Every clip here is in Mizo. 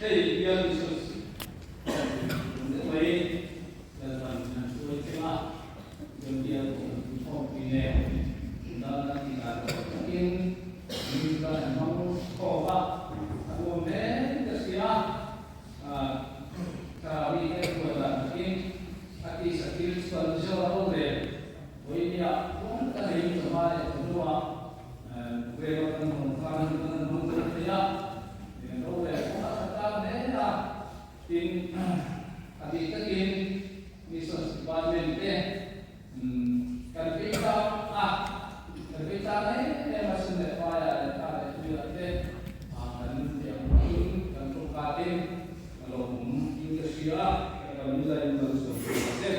Hei bial Mission Tum deuh mai Lalpan an hruai thleng a, chuan bial pawh kan tum khawmpui nen tuna kan tih dan tawh takin min chuan an hmang khawm a, a nuam hle ka hria. Thlarau mite hruai dan takin a tisa thil chuan Mizoram rorel vawinia huan ka nei chawhma leh chawhnuah Rel a kan hawn khan an kan hmang tel thei a, rorel pawh a tha tlang hle a, tin a bik takin Missions Department te kan phei tlang a, kan phei tlang em em a sum leh paiah leh thla leh tuiah te kan thei ang angin kan tawngka te a lawmawm in ka hria a, kan nulain malsawm thei ang che.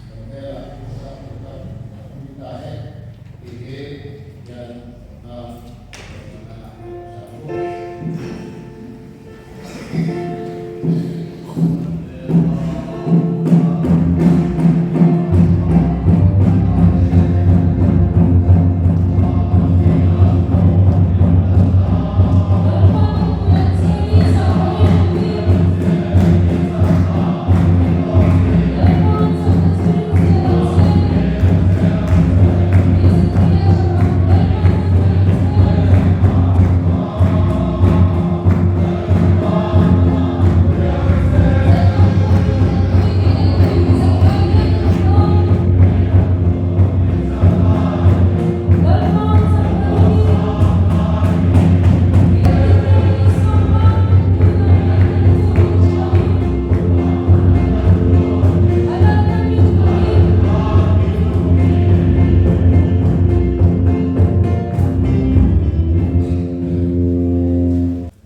Kan hmel ah thil tak tak a hming ta e tih hi hian na na sa u.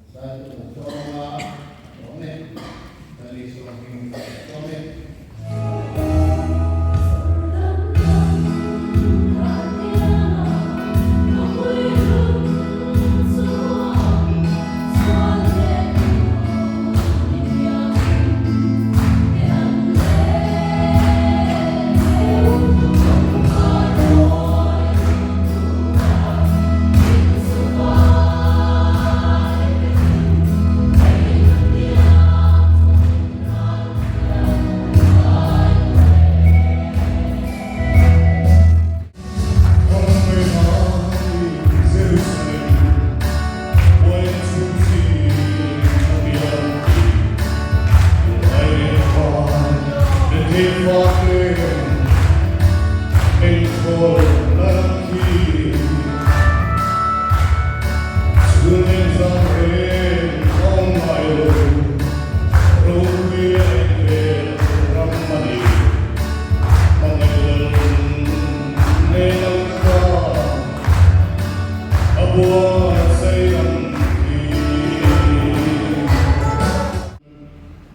Sai chu kan sawm a, a awm e. Kan Isua hming kan sawm e.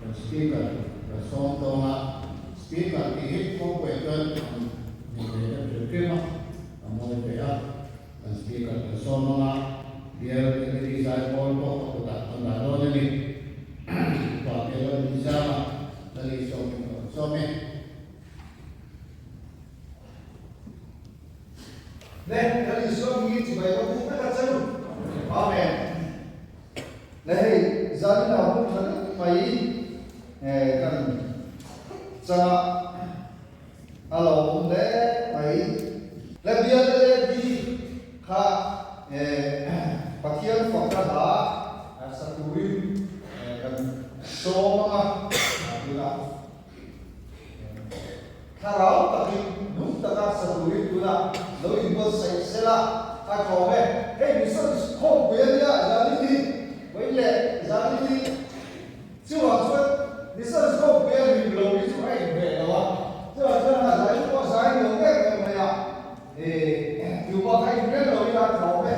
Kan speaker kan sawm dawn a, speaker tih hi kawngpuiah chuan an ni ve deuh hrim hrim a, a mawi ve a, kan speaker kan sawm ang a, bial LED zaipawl pawh a kutah kan dah dawn a ni. Upa bial a ni zam a, Lali sawmin ka rawn sawm e. Le, Lal Isua hmingin chibai ka buk vek a che u. Amen. Le hei, zanin ah hun tha deuh mai kan chang a, a lo awm hle mai. Le bial le le bi kha Pathian fakna hla sa turin kan sawm ang a, tunah. Thlarau takin nung taka sa turin tunah lo inbuatsaih sela a tlawm e. Hei mission khawmpui a nia Zani hi vawiin leh Zani hi chuvang chuan mission khawmpui a rim lo hi chu a inhmeh lo a, chuvang chuan a zai chu pawh zai lo em em mai a, eh tu pawh kha inhmel lo ila a tlawm e.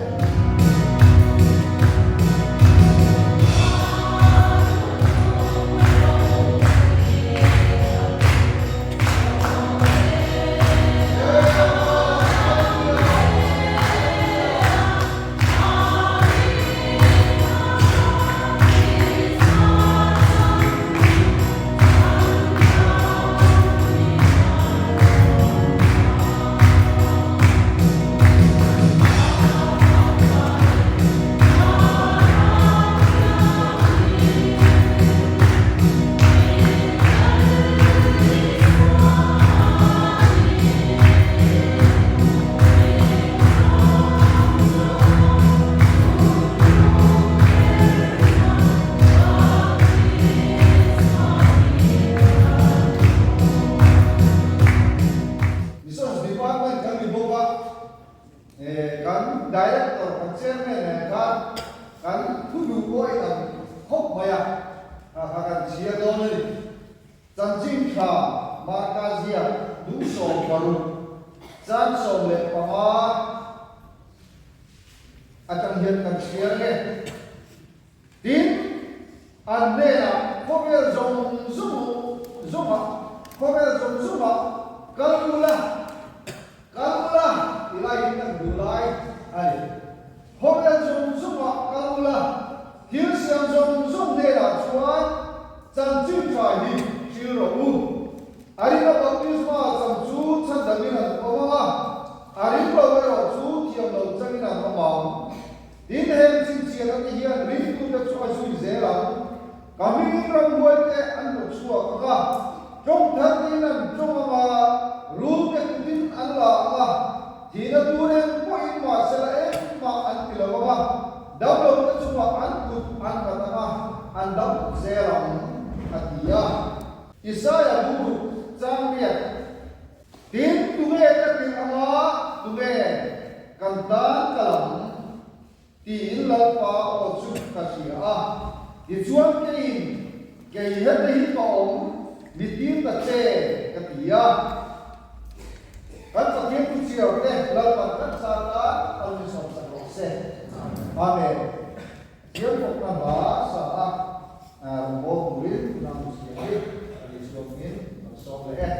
16 chan 15 atang hian kan chhiar nge. Tin, an hnenah khawvel zawng zawng zawngah, khawvel zawng zawngah kal ula, kal ula ti laiin kan duh lai a ni. Khawvel zawng zawngah kal ula, thil siam zawng zawng hnenah chuan chanchin tha hi hril rawh u. A ringa baptisma chang chu chhandamin an awm ang a, a ring lo erawh chu thiam lo changin an awm ang. Tin, heng chhinchhiahna te hian ringtute chu a zui zel ang. Ka hmingin ramhuaite an hnawh chhuak ang a, tawng thartein an tawng ang a, rulte kutin an la ang a, thihna tur eng pawhin mahsela engmah an ti lo ang a, damlote chungah an kut an nghat ang a, an dam zel ang, a ti a. Isaia bu chang riat. Tin, tunge ka tirh anga tunge kan tan ka lam? tiin Lalpa aw chu ka hria a. Tichuan keiin, Kei hete hi ka awm, mi tir ta che, ka ti a. Kan Pathian thuchhiar te Lalpan kan char tan kal min sawmsak rawh se. Amen. Pathian bawkna hla sa a rawngbâwl turin tunah thuchhiar hi a ri chhuakin kan sawm leh e.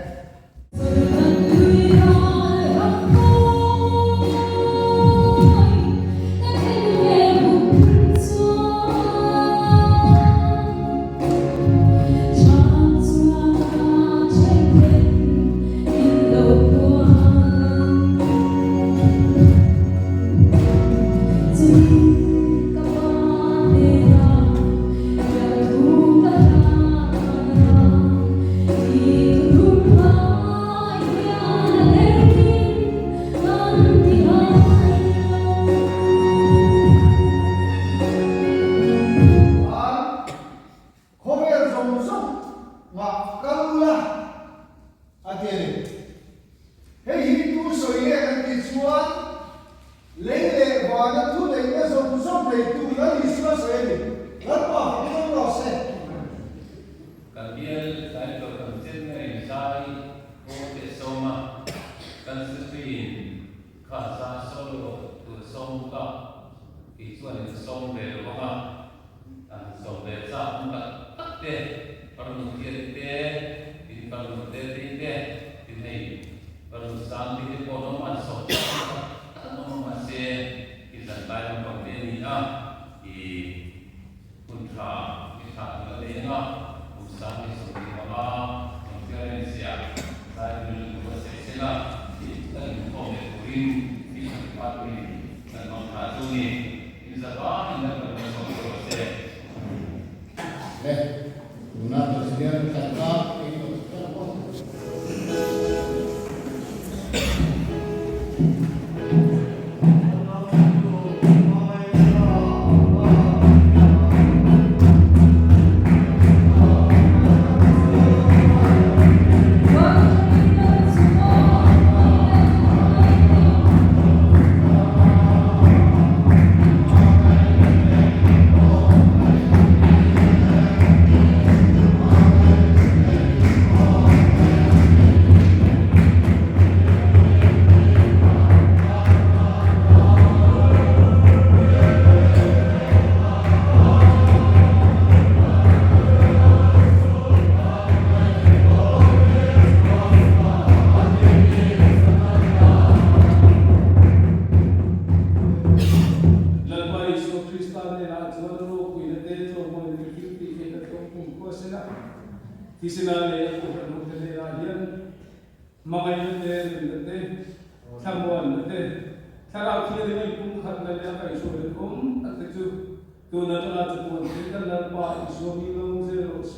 Khawvel zawng zawng ngah kal ula a ti a ni. Hei hi tu sawi nge kan tih chuan lei leh vana thu neihna zawng zawng neitu Lal Isua sawi a ni. Lalpa fak dawn rawh se. Kan bial tlai lo kan chet ngei zai aw teh sawm a, kan Sutui in kha zai solo tur sawm ka kei chuan in sawm ve lo ang a, an sawm ve chak awm tak tak te, farnu thiat te, tin farnu te tei te, tin hei farnu sang tei te pawh an awm a, an sawm chak awm tak tak an awm a mahse i zan tlai lampang te a ni a, i. Hun tha i thlah tur a nei ang a, kum 25 conference ah zai bil tur a sawi sel a, kan inkhawm leh turin Mission Department in kan hmang tha chu ni. In zavangin kan rawn hmasawn tur a se. Le, tuna President kan kap ei lo chu kan awm. Lalpa Isua Krista hnenah chuan ropuina te tlawmawina te thil tih theihna te awm kum khua sela, thisena leh a kohhran hote hnenah hian hmangaihna te, rinna te, thlamuanna te, thlarau thianghlim a inpumkhatna leh a kaihhruaina te awm tak te chu tun atanga chatuan thil kan Lalpa Isua mi lawm zel rawh se.